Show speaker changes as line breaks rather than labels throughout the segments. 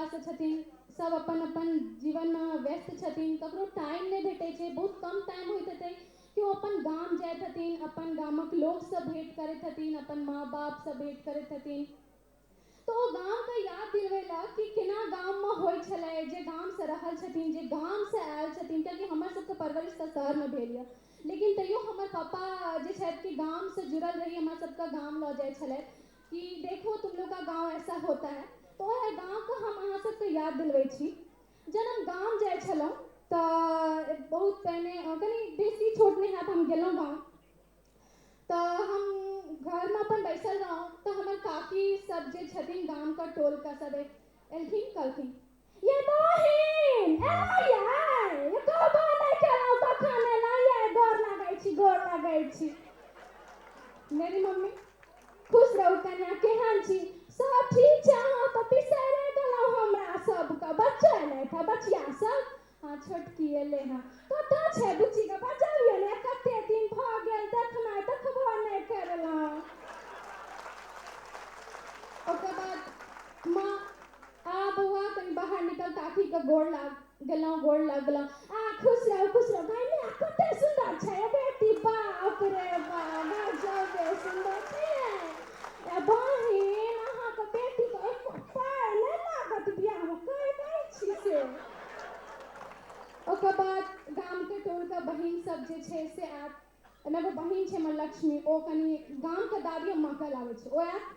पढ़ा-लिखासँ छथिन, सब अपन अपन जीवनमे व्यस्त छथिन, ककरो टाइम नहि भेटै छै, बहुत कम टाइम होइत हेतै कि ओ अपन गाम जाइत हथिन, अपन गामक लोकसँ भेँट करैत हथिन, अपन माँ बापसँ भेँट करैत हथिन। तऽ ओ गामके याद दिलबै लए कि केना गाममे होइ छलै, जे गामसँ रहल छथिन, जे गामसँ आयल छथिन, कियाकि हमर सबके परवरिश तऽ शहरमे भेल यऽ, लेकिन तैयो हमर पापा जे छथि कि गामसँ जुड़ल रही, हमरा सबके गाम लऽ जाइ छलथि कि देखो तुम लोग का गाँव ऐसा होता है। तऽ ओएह गाँवके हम अहाँ सबके याद दिलबै छी। जहन हम गाम जाइ छलहुँ तऽ बहुत पहिने, कनि बेसी छोट नहि हैब, हम गेलहुँ गाँव तऽ हम घरमे अपन बैसल रहौँ तऽ हमर काकी सब जे छथिन गामके टोलके सब एलखिन, कहलखिन ये बहिन एलहुँ यै, कहबो नहि केलहुँ कखन एलहुँ यै, गोर लागै छी, गोर लागै छी। मेरी मम्मी खुश रहू कन्या, केहन छी? सब ठीक छै? अहाँ तऽ बिसैरे गेलहुँ हमरा सबके। बच्चा एलथि हँ, बचिया सब? हँ छोटकी एलै हँ। कतऽ छै बुच्चीके बजाबियौ ने, कते दिन भऽ गेल देखनाइ, देखबो नहि करलहुँ। ओकर बाद माँ आ बौआ कनि बाहर निकल, काकीके गोर लाग गेलहुँ, गोर लगलहुँ, आ खुश रहू, खुश रहू। भाय माय कते सुन्दर छै बेटी, बाप रे बाप, गजबे सुन्दर छै ए बहिन, अहाँके बेटीके एको पाइ नहि लागत बियाहमे, कहि दै छी से। ओकर बाद गामके टोलके बहिन सब जे छै से आयत। एहिमे एगो बहिन छै हमर लक्ष्मी, ओ कनि गामके दादी अम्माके लाबै छै, ओ आयत,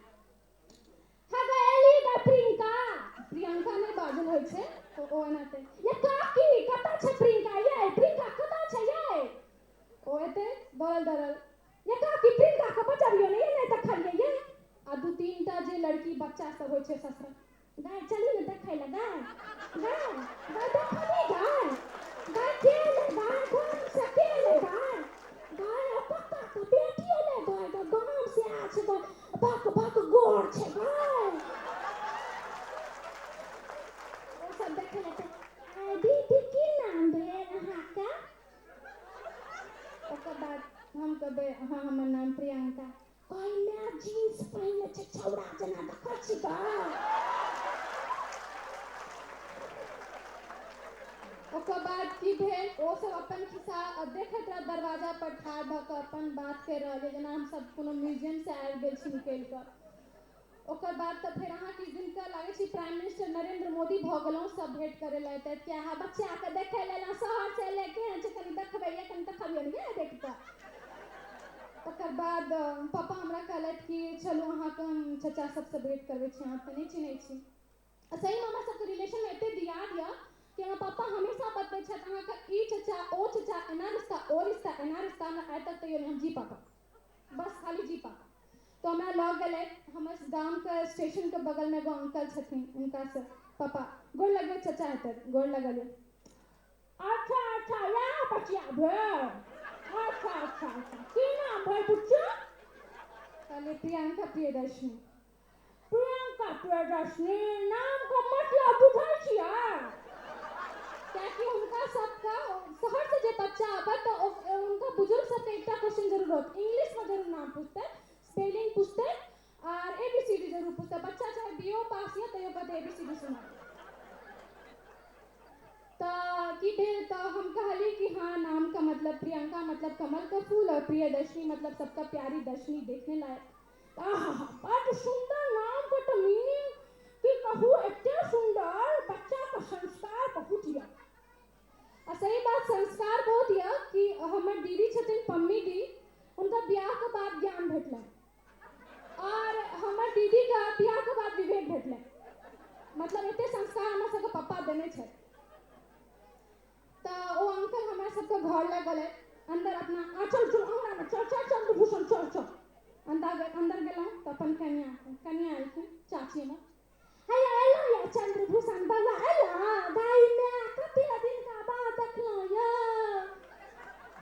हँ गै एली गै प्रियंका, प्रियंका नहि बाजल होइ छै तऽ ओ एनाते, ये काकी कतऽ छै प्रियंका यै, प्रियंका कतऽ छै यै, ओ एतै दौड़ल दौड़ल, ये काकी प्रियंकाके बजबियौ ने यै, नहि देखलियै यै। आ दू तीन टा जे लड़की बच्चा सब होइ छै ससुर, गाय चली ने देखै लए, गाय गाय गाय देखबी, गाय गाय के एलै, गाय गामसँ के एलै, गाय गाय पप्पाके बेटी एलै, गाय गाय गामसँ आयल छै, गाय बक बक गोर छै गाय। ओ सब देखै लए, दीदी की नाम भेल अहाँके? ओकर बाद हम कहबै हँ हमर नाम प्रियंका। कहै माय जीन्स पहिने छै छौड़ा जेना, देखै छी गऽ। ओकर बाद की भेल, ओ सब अपन खिस्सा देखैत रहत, दरवाजा पर ठाढ़ भऽ कऽ अपन बात करि रहल यऽ, जेना हमसब कोनो म्यूजियमसँ आबि गेल छी निकलि कऽ। ओकर बाद तऽ फेर अहाँ किछु दिनके लागै छी प्राइम मिनिस्टर नरेन्द्र मोदी भऽ गेलहुँ, सब भेँट करै लए एतै कि अहाँ बच्चाके देखै लए एलहुँ, शहरसँ एलै, केहन छै कनि देखबै यै, कनि देखबियौ ने यै बेटीके। तकर बाद पापा हमरा कहलथि कि चलू अहाँके हम चचा सबसँ भेँट करबै छी, अहाँ तऽ नहि चिन्है छी। आ सहीमे हमरा सबके रिलेशनमे एते दियाद यऽ कि हमर पापा हमेशा बतबै छथि अहाँके ई चचा ओ चचा एना रिश्ता ओ रिश्ता एना रिश्ता, हमरा आइ तक तैयो नहि, हम जी पापा, बस खाली जी पापा। तऽ हमरा लऽ गेलथि हमर गामके स्टेशनके बगलमे एगो अंकल छथिन, हुनकासँ पापा गोर लगबै चचा हेतै, गोर लगलियै, अच्छा अच्छा इएह बचिया भेल, अच्छा अच्छा अच्छा की नाम भेल बुच्चा? कहलियै प्रियंका प्रियदर्शनी। प्रियंका प्रियदर्शनी नामके मतलब बुझै छियै? कियाकि हुनका सबके शहरसँ जे बच्चा आबत तऽ हुनका बुजुर्ग सबके एकटा क्वेश्चन जरूर रहत, इंग्लिशमे जरूर नाम पूछतै, स्पेलिंग पूछतै आर ABCD जरूर पूछतै। बच्चा चाहे BO पास यऽ तैयो कहतै ABCD सुना। तऽ की भेल तऽ हम कहलियै कि हाँ नामके मतलब प्रियंका मतलब कमलके फूल और प्रियदर्शनी मतलब सबका प्यारी दर्शनी देखने लायक। आहा बड्ड सुन्दर नामके तऽ मीनिंग की कहू, एते सुन्दर, बच्चाके संस्कार बहुत यऽ। आ सही बात संस्कार बहुत यऽ कि हमर दीदी छथिन पम्मी दी, हुनका बियाहके बाद ज्ञान भेटलनि और हमर दीदीके बियाहके बाद विवेक भेटलनि, मतलब एते संस्कार हमर सबके पप्पा देने छथि। तऽ ओ अंकल हमरा सबके घर लऽ गेलथि अन्दर अपना, आ चल चल अङ्गनामे चल चल चंद्रभूषण चल चल, अन्दर गेलहुँ तऽ अपन कनिया एलखिन चाची हमर, हैया एलहुँ या चंद्रभूषण बौआ एलहुँ, दाइ माय कते दिनका बाद देखलहुँ यौ।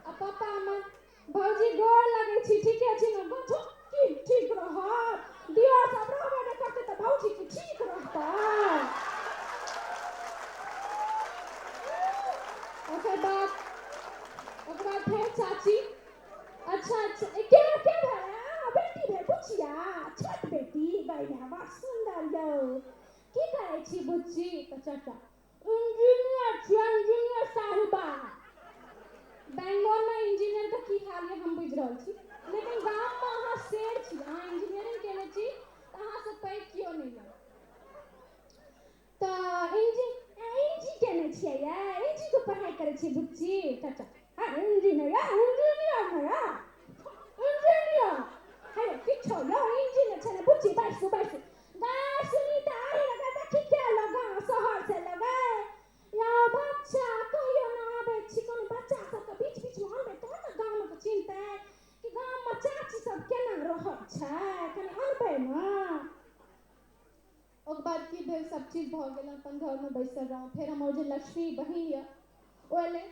आ पापा हमर भौजी गोर लगै छी, ठीके छी ने? गो की ठीक रहत, दियर सब रहबे नहि करतै तऽ भौजी की ठीक रहतै। ओकर बाद फेर चाची, अच्छा अच्छा के के भेल बेटी भेल बुचिया, छोट बेटी, गै माय बड़ सुन्दर यौ, की करै छी बुच्ची तऽ चाचा इंजीनियर छियै, इंजीनियर साहिबा। बेंगलोरमे इंजीनियरके की हाल यऽ हम बुझि रहल छी, लेकिन गाममे अहाँ शेर छी, अहाँ इंजीनियरिंग केने छी तऽ अहाँसँ पैघ केओ नहि यऽ। तऽ इंजी केने छियै यै, इंजीके पढ़ाइ करै छियै बुच्ची? चाचा हँ इंजीनियर, इंजीनियर इंजीनियर हे किछो यौ इंजीनियर छै ने बुच्ची, बैसू बैसू। गाय सुनीता अरे लगा देखी के लगा शहर से लगा या बच्चा कहियो ना आबै छी, कोनो बच्चा सबके बीच बीचमे अनबै तहन ने गामके चिन्हतै कि गाममे चाची सब केना रहै छै, कनि अनबै ने। ओकर बाद की भेल, सब चीज भऽ गेल, अपन घरमे बैसल रहौं। फेर हमर जे लक्ष्मी बहिन यऽ ओ एलै,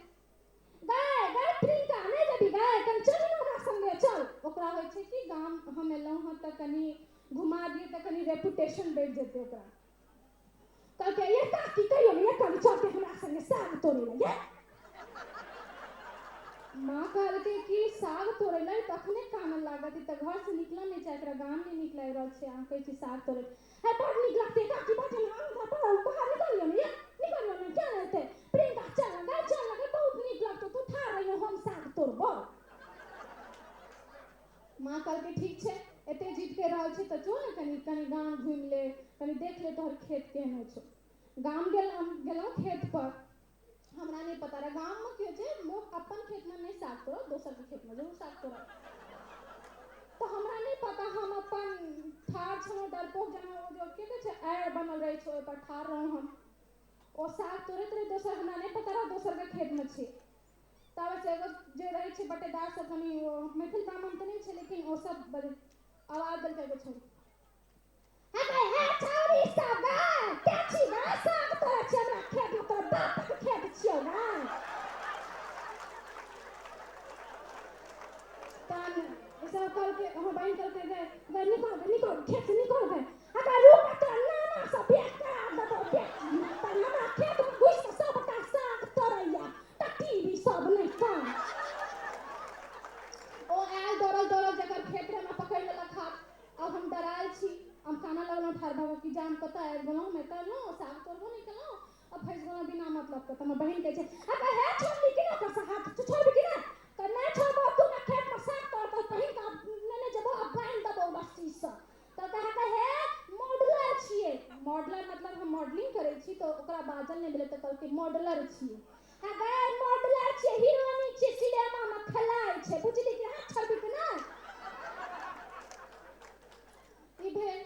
गाय गाय प्रियंका नहि जेबही गाय, कनि चलू ने हमरा संगे चल। ओकरा होइ छै कि गाम हम एलहुँ हँ तऽ कनि घुमा दियै तऽ कनि रेपुटेशन बढ़ि जेतै ओकरा। कहलकै ये काकी कहियो ने, ये कनि चलते हमरा संगे साग तोड़ै लए। ये माँ कहलकै कि साग तोड़ै लए तखने कानऽ लागत, ई तऽ घरसँ निकलऽ नहि चाहै, एकरा गाम नहि नीक लागि रहल छै, अहाँ कहै छी साग तोड़ै हे बड़ नीक लगतै काकी, बड़ बाहर निकलियौ ने, ये निकलियौ ने, क्या हेतै प्रियंका चल ने गाय चल ने, बहुत नीक लगतौ, तू ठाढ़ रहियो हम साग तोड़बौ। माँ कहलकै ठीक छै, एते जिद करि रहल छै तऽ जो ने कनि कनि गाम घुमि ले, कनि देख ले तोहर खेत केहन होइ छौ। गाम गेल हम गेलहुँ खेत पर, हमरा नहि पता रहै गाममे की होइ छै, लोक अपन खेतमे नहि साग तोड़त, दोसरके खेतमे जरूर साग तोड़त। तऽ हमरा नहि पता, हम अपन ठाढ़ छलहुँ डरपोक जेना, ओ जो की कहै छै आड़ि बनल रहै छै ओहिपर ठाढ़ रहौं हम। ओ साग तोड़ैत रहै दोसर, हमरा नहि पता रहै दोसरके खेतमे छी। तब से एगो जे रहै छै बटेदार सब कनि, ओ मैथिल ब्राह्मण तऽ नहि छै लेकिन ओ सब आवाज देलकै एगो छौड़ी, हे हे छौड़ी सब गे के छी गे साग तोड़ै छी हमरा खेतमे, तोरा बापक खेत छियौ गे। तहन सब कहलकै, हमर बहिन कहलकै गे गे निकल गे निकल खेत से निकल गे, अगर रुक तोरा नाना से बियाह करा देबौ बेटी, तहन हमरा खेतमे घुसि कऽ सबटा साग तोड़ैया टटीबी सब नहि काम। ओ आयल दौड़ल दौड़ल जकर खेत रहै हमरा पकड़ि लेलक हाथ। आब हम डरायल छी, हम कानऽ लगलहुँ ठाढ़ भऽ कऽ कि जा हम कतऽ आबि गेलहुँ, हम एतऽ एलहुँ साग तोड़बो नहि केलहुँ आ फँसि गेलहुँ बिना मतलब के। तऽ हमर बहिन कहै छै अगर हे छोड़बी कि नहि ओकर हाथ, तू छोड़बी कि नहि? तऽ नहि छोड़बो, तू हमरा खेतमे साग तोड़तौ पहिन कऽ लेने जेबो आ बान्हि देबो रस्सीसँ। तऽ कहलकै हे मॉडलर छियै, मॉडलर मतलब हम मॉडलिंग करै छी, तऽ ओकरा बाजल नहि भेलै तऽ कहलकै मॉडलर छियै। हँ गै मॉडलर छियै, हीरोइन छियै, सिनेमामे खेलाइ छै, बुझली कि हाथ छोड़बी कि नहि? ई भेल।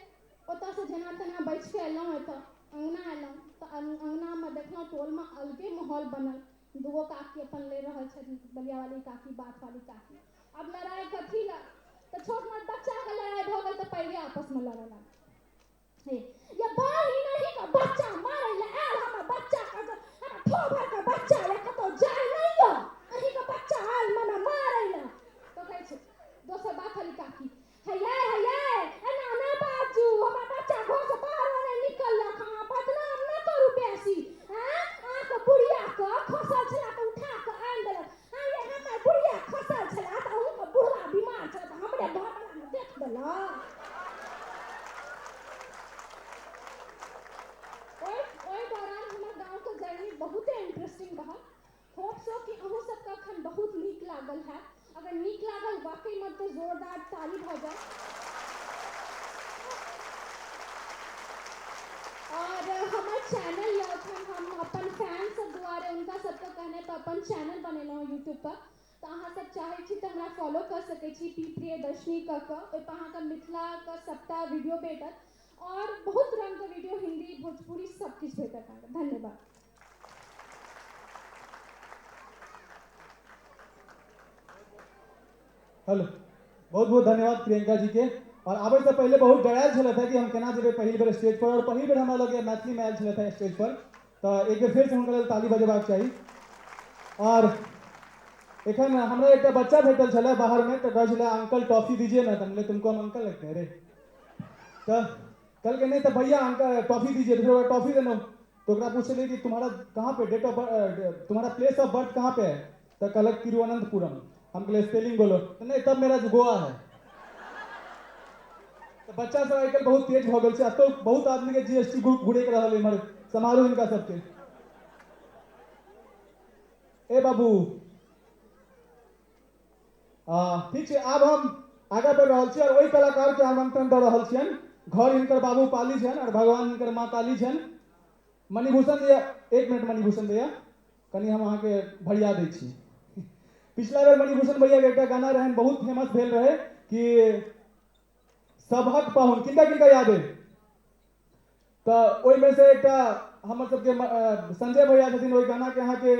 ओतऽसँ जेना तेना बचिके एलहुँ एतऽ अङ्गना एलहुँ तऽ अङ्गनामे देखलहुँ टोलमे अलगे माहौल बनल, दूगो काकी अपन लड़ि रहल छथिन, बलियावाली काकी बाथवाली काकी। आब लड़ाइ कथी लए, तऽ छोट मोट बच्चाके लड़ाइ भऽ गेल तऽ पैघे आपसमे लड़ऽ लागल। हे ये बहिन अहीँके बच्चा मारै लए आयल, हमर बच्चाके हमरा ठोभरके बच्चा यऽ कतहु जाइ नहि यऽ, अहीँके बच्चा आयल मने मारै लए। तऽ कहै छै दोसर बाथवाली काकी, हैयै हैयै एना नहि बाजू, हमर बच्चा घरसँ बाहरो नहि निकललक, अहाँ बदनाम नहि करू बेसी, आँय अहाँके बुढ़ियाके खसल छलै तऽ उठा कऽ आनि देलक, आँय यै हमर बुढ़िया खसल छलै तऽ अहूँके बुढ़वा बीमार छलै तऽ हमरे घरवला ने देख देलक। ओहि दौरान हमर गाँवके जर्नी बहुते इंटरेस्टिंग रहल। होप सो कि अहूँ सबके अखन बहुत नीक लागल हैत, अगर नीक लागल वाकईमे तऽ जोरदार ताली भऽ जाए। और हमर चैनल यऽ अखन हम अपन फैन सब दुआरे हुनका सबके कहने पर अपन चैनल बनेलहुँ यूट्यूब पर, तऽ अहाँ सब चाहै छी तऽ हमरा फॉलो कऽ सकै छी पी प्रियदर्शनी कऽ कऽ, ओहिपर अहाँके मिथिलाके सबटा वीडियो भेटत और बहुत रङ्गके वीडियो, हिंदी भोजपुरी सब किछु भेटत अहाँके। धन्यवाद।
हेलो, बहुत बहुत धन्यवाद प्रियंका जी के। और आबै से पहले बहुत डरायल छलथि है कि हम केना जेबै पहिल बेर स्टेज पर, और पहिल बेर हमरा लगैए मैथिलीमे आयल छलथि है स्टेज पर, तऽ एक बेर फेरसँ हुनका लेल ताली बजेबाक चाही। और एखन हमरा एकटा बच्चा भेटल छलै बाहरमे, तऽ कहै छलै अंकल टॉफी दीजिए ना, तऽ हम कहलियै तुमको हम अंकल लगते हैं रे, तऽ कहलकै नहीं तऽ भैया अंकल टॉफी दीजिए, तऽ फेर ओकरा टॉफी देलहुँ। तऽ ओकरा पुछलियै कि तुम्हारा कहाँ पे डेट ऑफ बर्थ, तुम्हारा प्लेस ऑफ बर्थ कहाँ पे है, तऽ कहलक तिरुवनंतपुरम। हम कहलियै स्पेलिंग बोलो, तऽ नहीं तब मेरा गोवा है। तऽ बच्चा सब आइ काल्हि बहुत तेज भऽ गेल छै, एतौ बहुत आदमीके जीएसटी घुरैक रहल एम्हर सम्हारू हिनका सबके। ए बाबू ठीक छै, आब हम आगाँ बढ़ि रहल छी और ओहि कलाकार के आमंत्रण दऽ रहल छियनि। घर हिनकर बाबू पाली छनि और भगवान हिनकर माँ काली छनि। मणिभूषण भैया, एक मिनट मणिभूषण भैया, कनि हम अहाँके भरिया दै छी। पिछला बेर मणिभूषण भैया के एकटा गाना रहनि, बहुत फेमस भेल रहे कि सबहक पाहुन, किनका किनका याद है? तऽ ओहिमे से एकटा हमर सबके संजय भैया छथिन, ओहि गाना के अहाँके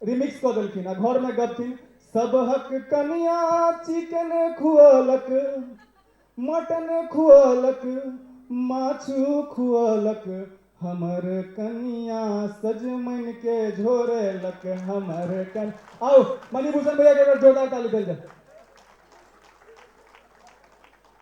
रिमिक्स कऽ देलखिन आ घरमे गबथिन सबहक कनिया चिकन खुअलक, मटन खुअलक, माछु खुअलक, हमर कनिया सजमनि के झोरेलक, हमर कन। आउ मणिभूषण भैया के एक बेर जोरदार ताली देल जाय।